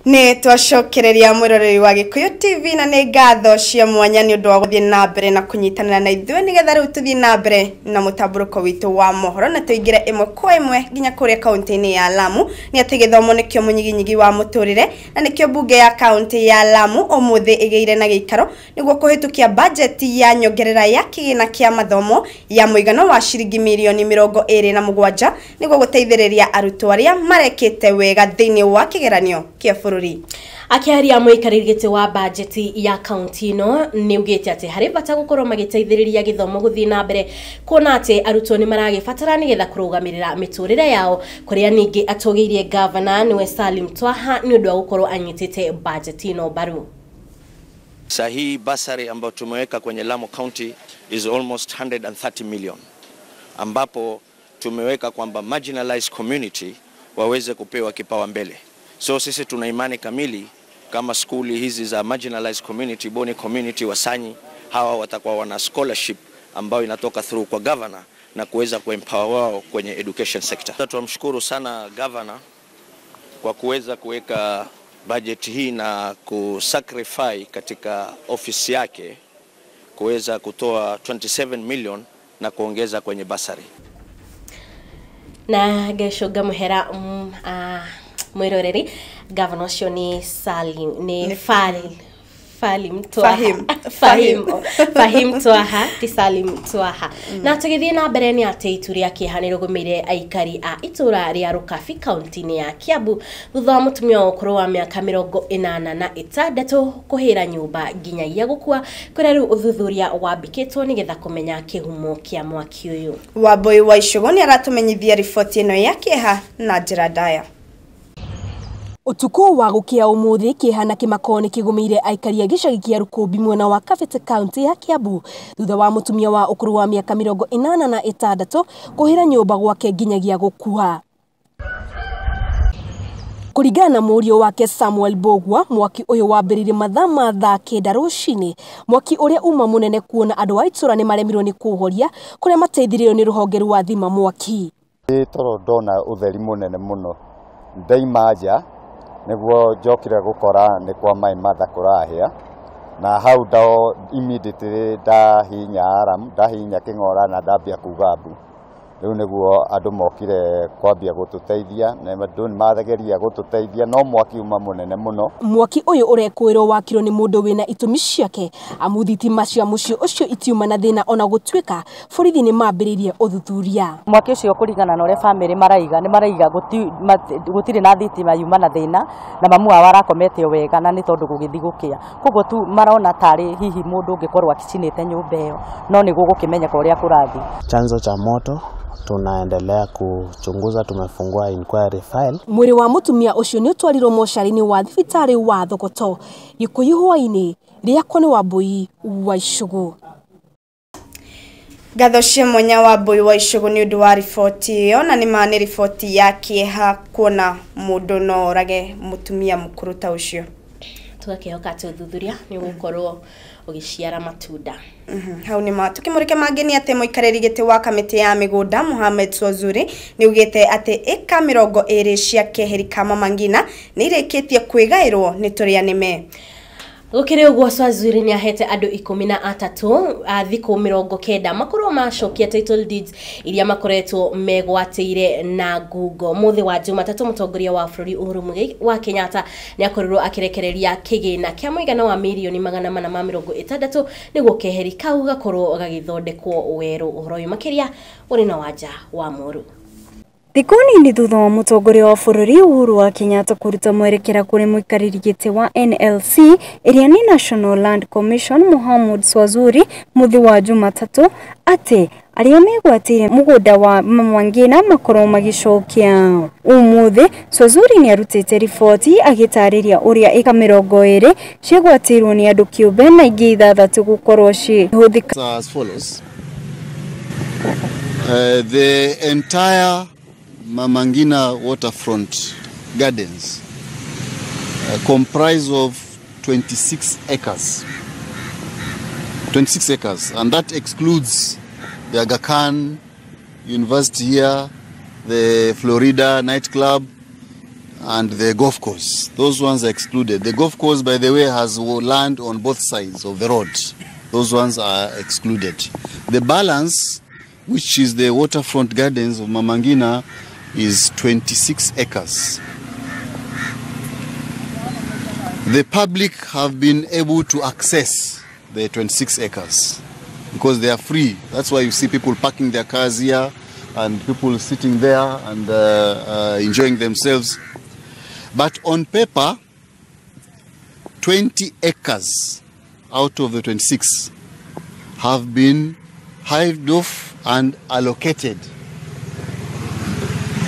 Nĩ twacokereria mwĩroreri wa Gĩkũyũ TV na nĩ ngatho cia mwanya nĩ ũndũ wa gũthiĩ na mbere na kũnyitanĩra na ithuĩ nĩgetha rĩu tũthiĩ na mbere na mũtambũrũko witũ wa mohoro na tũingĩre ĩmwe kwa ĩmwe nginya kũrĩa kaunti-inĩ ya Lamu. Nĩ atĩ gĩthomo nĩkĩo mũnyiginyigi wa mũtũrĩre na nĩkĩo mbunge ya kaunti ya Lamu ũmũthĩ ĩgĩire na gĩikaro nĩguo kũhĩtũkia bajeti ya nyongerera ya kĩgĩna kĩa mathomo ya mũigana wa ciringi mirioni 27 nĩguo gũteithĩrĩria arutwo arĩa marekĩte wega thĩinĩ wa kĩgeranio kĩa bũrũri. Akĩaria mũikarĩri gĩtĩ wa bajeti ya kaunti ĩno nĩ ugĩte atĩ harĩ bata gũkorwo magĩteithĩrĩria gĩthomo gũthiĩ na mbere kuona atĩ arutwo nĩ maragĩbatara nĩgetha kũrũgamĩrĩra mĩtũrĩre yao, kũrĩa ningĩ atũgĩirie gavana nĩwe Salim Twaha nĩ ũndũ wa gũkorwo anyitĩte bajeti ĩno mbaru. Hii basari ambayo tumeweka kwenye Lamu County is almost 130 million, ambapo tumeweka kwamba marginalized community waweze kupewa kipawa mbele. So sisi tuna imani kamili kama skuli hizi za marginalized community, Boni community, Wasanyi, hawa watakuwa wana scholarship ambayo inatoka through kwa governor na kuweza kuempower wao kwenye education sector. Tunamshukuru sana governor kwa kuweza kuweka budget hii na kusacrifice katika ofisi yake kuweza kutoa 27 million na kuongeza kwenye basari. Na geshoga muhera mwiroreri governor ũcio nĩ Salim nĩ Fahim Twaha ti Salim Twaha. Na tũgĩthiĩ na mbere nĩ atĩ itu rĩa kĩeha nĩ rũgũmĩire aikari a itũra rĩa Rũkabi kaunti-inĩ ya Kiambu thutha wa mũtumia wa ũkũrũ wa mĩaka 86 kũhĩra nyũmba nginyagia gũkua, kũrĩa rĩu ũthuthuria wambĩkĩtwo nĩgetha kũmenya kĩhumo kĩa mwaki ũyũ. Wambui wa Icũgũ nĩ aratũmenyithia riboti ĩno ya kĩeha na njĩra ndaya. Utuku wa gukia umuthi kĩeha na kĩmako nĩ kĩgũmĩire aikari a gĩcagi kĩa Rũkũmbi mwena wa Kabete kaunti ya Kiambu thutha wa mũtumia wa ũkũrũ wa mĩaka 86 kũhĩra nyũmba gwake nginyagia gũkua. Kũringana na mũriũ wake Samuel Mbũgua, mwaki ũyũ wambĩrĩirie mathaa ma thaa 9 rũcinĩ, mwaki ũrĩa uma mũnene kuona andũ a itũra nĩ maremirwo nĩ kũũhoria kũrĩa mateithĩrĩirio nĩ rũhonge rwa thima mwaki. Toro ndona ũtheri mũnene mũno ndaima nja niguo njokire gukora ni kwa mai matha kurahia na hau ndao immediately ndahinya alarm ndahinya king'ora na ndambia kuga mbu. Riu niguo andu mokire kwambia gututeithia na andu nimathegeria gututeithia no mwaki uma munene muno. Mwaki uyu urekwirwo wakirwo ni mundu wina itumi ciake amu thitima cia muciĩ ucio itiuma na thina ona gutuika borithi ni mambiririe uthuthuria. Mwaki ucio kuringana na uria family maraiga ni maraiga gutiri na thitima yuma na thina na mamu wao arakomete wega na ni tondu gugithi gukia koguo tu marona tari hihi mundu ungikorwo akicinite nyumba iyo no ni gugukimenyeka uria kurathi. Chanzo cha moto tunaendelea kuchunguza, tumefungua inquiry file. Mwiri wa mutumia ucio ni utwarirwo mocarĩ-inĩ wa thibitarĩ wa Thogoto. Gĩkũyũ hwaĩ-inĩ rĩakwa nĩ Wambui wa Icũgũ. Ngatho cia mwanya Wambui wa Icũgũ nĩ ũndũ wa riboti ĩyo, na nĩ ma nĩ riboti ya kĩeha kuona mũndũ no orage mũtumia mũkũrũ ta ũcio. Tũgakĩhoka atĩ ũthuthuria nĩ ũgũkorwo ũgĩciara matunda. Hau nĩ ma tukimurike mangĩ nĩ atĩ mũikarĩri gĩtĩ wa kamĩtĩ ya mĩgũnda Mohamed Swazuri nĩ ugĩte atĩ ĩka 20 cia keheri ka Mama Ngina nĩ irĩkĩtie kwĩgaĩrwo nĩ tũrĩa nĩme. Gũkĩrĩ ũguo Swazuri nĩ ahete andũ 13 a thikũ 90 makorwo macokia title deeds iria makoretwo megwatĩire na ngungo. Mũthĩ wa Jumatatũ mũtongoria wa bũrũri Uhuru Muigai wa Kenyatta nĩ akorirwo akĩrekereria kĩgĩna kĩa mũigana wa mirioni 460 nĩguo keheri kau gakorwo gagĩthondekwo werũ. Ũhoro ũyũ makĩria ũrĩ na Wanja wa Mũru. Thikũ nini thutha wa mũtongoria wa bũrũri Uhuru wa Kenyatta kũruta mwerekera kũrĩ mũikarĩri gĩtĩ wa NLC ĩrĩa nĩ National Land Commission Mohamed Swazuri mũthĩ wa Jumatatũ atĩ arĩa megwatĩire mũgũnda wa Mama Ngina makorwo magĩcokia. Ũmũthĩ Swazuri nĩ arutĩte riboti agĩtarĩria ũrĩa ĩka 20 ciegwatĩirwo nĩ andũ kĩũmbe na ingĩ 6 gũkorwo cihũthĩka. As follows. The entire Mama Ngina waterfront gardens comprise of 26 acres. 26 acres, and that excludes the Aga Khan University here, the Florida nightclub, and the golf course. Those ones are excluded. The golf course, by the way, has land on both sides of the road. Those ones are excluded. The balance, which is the waterfront gardens of Mama Ngina, is 26 acres. The public have been able to access the 26 acres because they are free. That's why you see people parking their cars here and people sitting there and enjoying themselves. But on paper, 20 acres out of the 26 have been hived off and allocated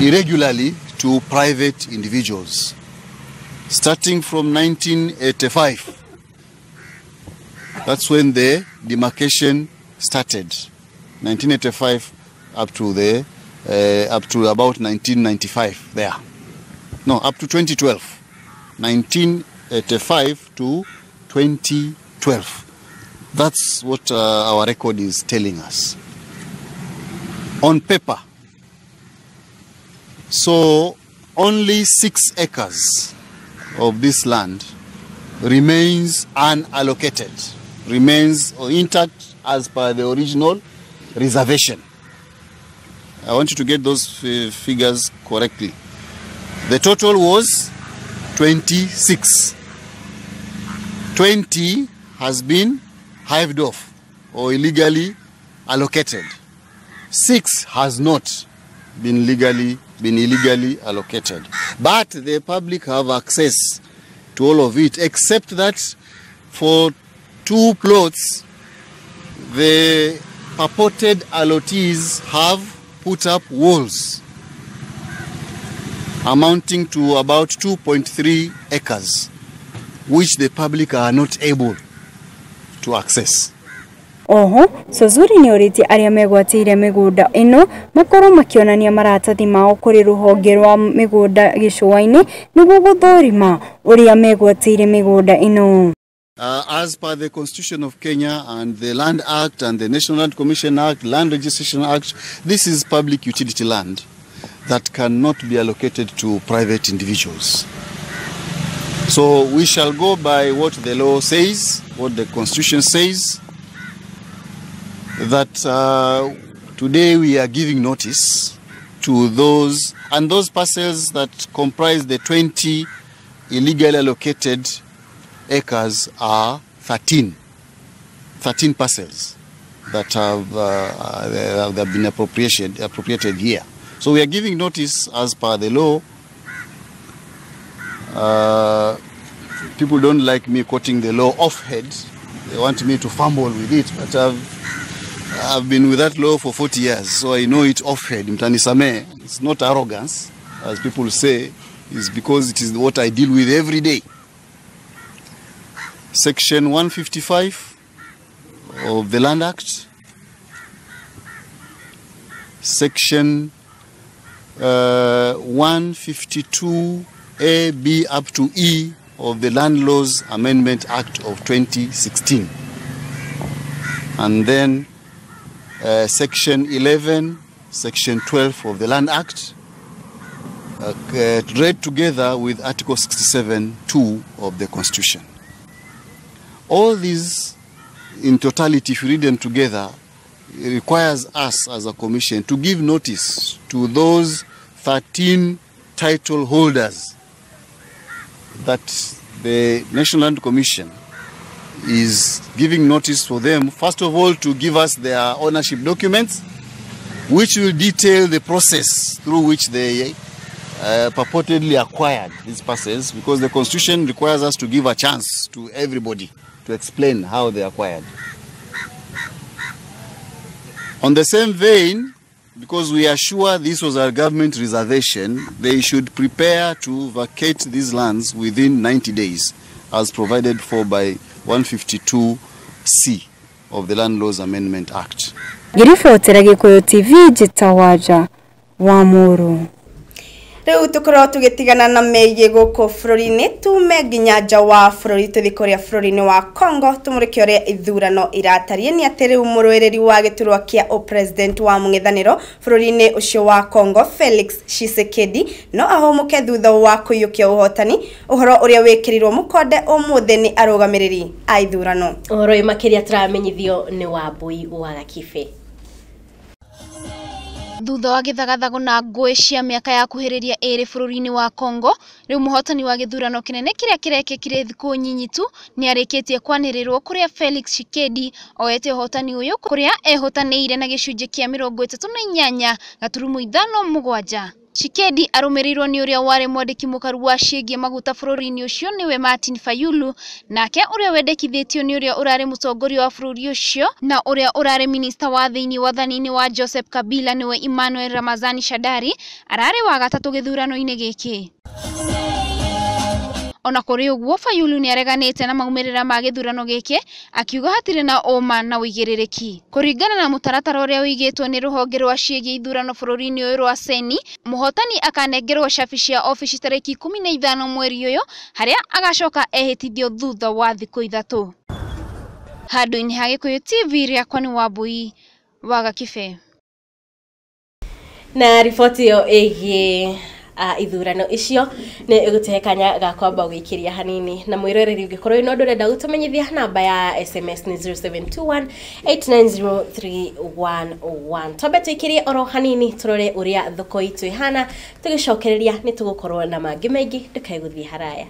irregularly to private individuals. Starting from 1985, that's when the demarcation started. 1985 up to the up to about 1995 there. No, up to 2012. 1985 to 2012. That's what our record is telling us on paper. So only 6 acres of this land remains unallocated, remains intact as per the original reservation. I want you to get those figures correctly. The total was 26. 20 has been hived off or illegally allocated. 6 has not been illegally allocated. But the public have access to all of it, except that for 2 plots, the purported allottees have put up walls amounting to about 2.3 acres, which the public are not able to access. Oho, Swazuri nĩ orĩtie arĩa megwatĩire mĩgũnda ĩno makorwo makĩonania maratathi mao kũrĩ rũhonge rwa mĩgũnda gĩcũa-inĩ nĩguo gũthũrima ũrĩa megwatĩire mĩgũnda ĩno. As per the Constitution of Kenya and the Land Act and the National Land Commission Act, Land Registration Act, this is public utility land that cannot be allocated to private individuals. So we shall go by what the law says, what the Constitution says, that today we are giving notice to those, and those parcels that comprise the 20 illegally allocated acres are 13 parcels that have been appropriated here. So we are giving notice as per the law. People don't like me quoting the law off head. They want me to fumble with it, but I've been with that law for 40 years, so I know it off head. Mtanisame, it's not arrogance, as people say. It's because it is what I deal with every day. Section 155 of the Land Act, Section 152 A, B up to E of the Land Laws Amendment Act of 2016, and then Section 11, Section 12 of the Land Act, read together with Article 67(2) of the Constitution. All these, in totality, if you read them together, it requires us as a commission to give notice to those 13 title holders that the National Land Commission is giving notice for them, first of all, to give us their ownership documents, which will detail the process through which they purportedly acquired these parcels, because the Constitution requires us to give a chance to everybody to explain how they acquired. On the same vein, because we are sure this was our government reservation, they should prepare to vacate these lands within 90 days, as provided for by 152C of the Land Laws Amendment Act. Ngĩribotera Gĩkũyũ TV, Njĩta Wanja wa Mũrũ. Rĩu tũkorwo tũgĩtigana na megiĩ gũkũ bũrũri-inĩ, tume nginya nja wa bũrũri, tũthiĩ kũrĩa bũrũri-inĩ wa Congo tũmũrĩke ũrĩa ithurano iratariĩ. Nĩ atĩ rĩu mũrũĩrĩri wa gĩturwa kĩa ũpresident wa mũng'ethanĩro bũrũri-inĩ ũcio wa Congo Felix Tshisekedi no ahũmũke thutha wa kũiyũkia ũhotani, ũhoro ũrĩa wĩkĩrirwo mũkonde ũmũthĩ nĩ arũgamĩrĩri a ithurano. Ũhoro ũyũ makĩria tũramenyithio nĩ Wambui wa Gakibe. Thutha wa gĩthagathago na ngũĩ cia mĩaka ya kuhĩrĩria 2 bũrũri-inĩ wa Congo, rĩu mũhotani wa gĩthurano kĩnene kĩrĩa kĩrekĩkire thikũ nyinyi tu nĩarĩkĩtie kwanĩrĩrwo, kũrĩa Felix Tshisekedi oete ũhotani ũyũ kũrĩa ehotanĩire na gĩcunjĩ kĩa 38.57. Tshisekedi arũmĩrĩirwo nĩ ũrĩa warĩ mwandĩki mũkaru wa ciĩgiĩ maguta bũrũri-inĩ ũcio nĩwe Martin Fayulu, nake ũrĩa wendekithĩtio nĩ ũrĩa ũrarĩ mũtongoria wa bũrũri ũcio na ũrĩa ũrarĩ minista wa thĩinĩ wathani-inĩ wa Joseph Kabila nĩwe Emmanuel Ramazani Shadari ararĩ wa gatatũ gĩthurano-inĩ gĩkĩ. Ona kũrĩ ũguo, Fayulu nĩareganĩte na maumĩrĩra ma gĩthurano gĩkĩ, akiuga hatirĩ na ũma na ũigĩrĩrĩki. Kũringana na mũtaratara ũrĩa ũigĩtwo nĩ rũhonge rwa ciĩgiĩ ithurano bũrũri-inĩ ũyũ rwa CENI, mũhotani akanengerwo cabi cia obici tarĩki 15 mweri ũyũ, harĩa agacoka ehĩtithio thutha wa thikũ 3. Handũ-inĩ ha Gĩkũyũ TV, rĩakwa nĩ Wambui wa Gakibe. Na riboti ĩyo ĩgiĩ ithurano icio nĩ ĩgũtũhe kanya ga kwamba gwĩkĩria hanini, na mwĩroreri ũngĩkorwo wĩna ũndũ ũrenda gũtũmenyithia, namba ya SMS nĩ 0721 890311. Twambe tũikĩrie oro hanini tũrore ũrĩa thoko itũ ĩhana, tũgĩcokereria nĩ tũgũkorwo na mangĩ maingĩ, ndũkae gũthiĩ haraya.